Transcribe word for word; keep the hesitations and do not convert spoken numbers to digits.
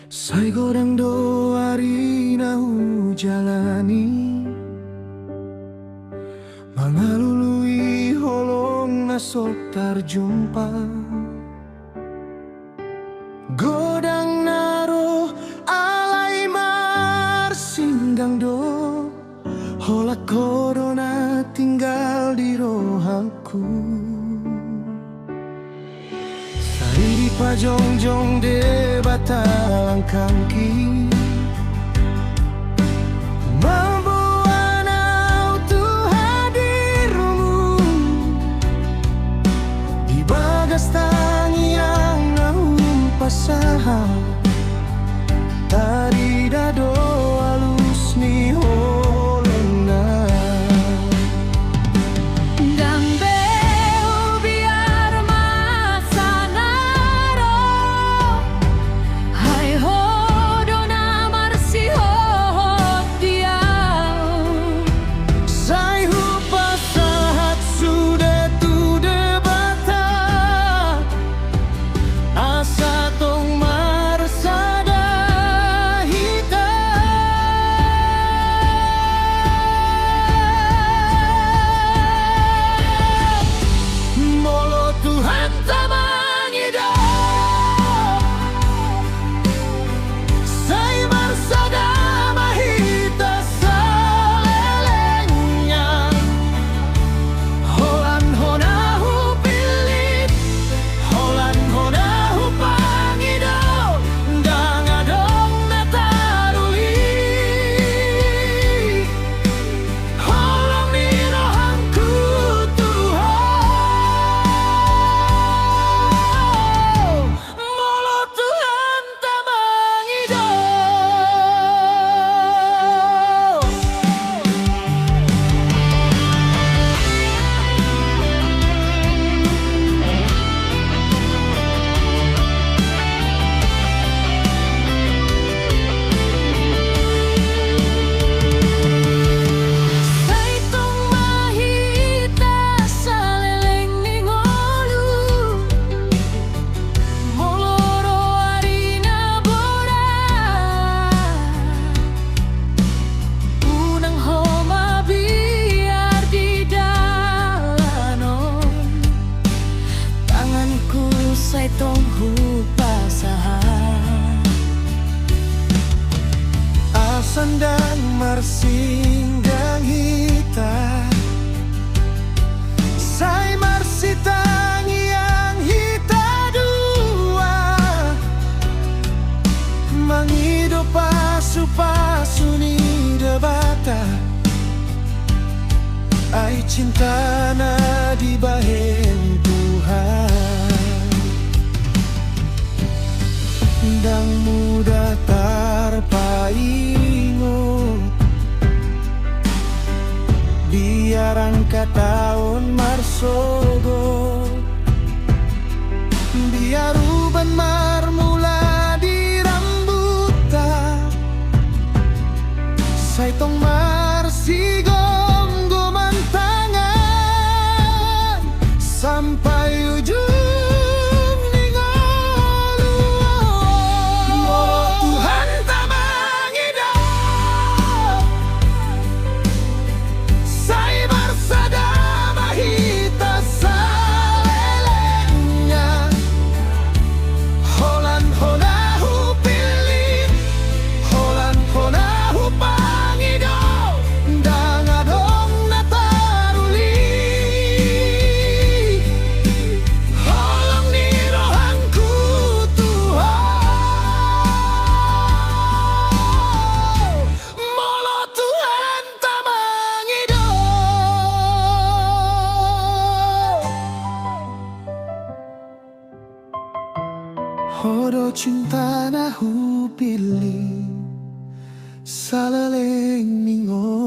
Sai godang do ari na hujalani, mangalului holong na so tarjumpa. Godang na ro, alai marsinggang do, holan Ho do na tinggal di rohangku. Sai dipajongjong Debata langkangki, mamboan ahu tu hadirmu, di bagas tangiang na hupasahat, tarida do alus ni holongna. Ndang be hubiar masa na ro, ai Ho do na marsihohot di ahu. Sai hupasahat sude tu Debata, asa tong marsada hita. Molo Tuhanta mangido, sai marsada ma hita salelengna. Holan Ho na hupillit, holan Ho na hupangido, ndang adong na taruli. Holong ni rohangku tu Ho, molo Tuhanta mangido. Sai tong ma hita saleleng ni ngolu, molo ro ari na borat. Unang Ho mabiar di dalan on, tanganku sai tong hupasahat. Asa ndang marsinggang hita, sai marsitangiang hita dua, mangido pasupasu ni Debata. Ai cinta na dibahen Tuhan ndang mudah tarpaingot. Biar angka taon marsogot, biar uban marmula di rambuta, sai tong marsigomgoman tangan sampai ujung ni ngolu. Molo Tuhanta mangido, sai marsada ma hita salelengna. Holan Ho na hupillit, holan Ho na hupangido, ndang adong na taruli. Holong ni rohangku tu Ho, molo Tuhanta mangido. Ho do cinta na hupillit saleleng ni ngolu.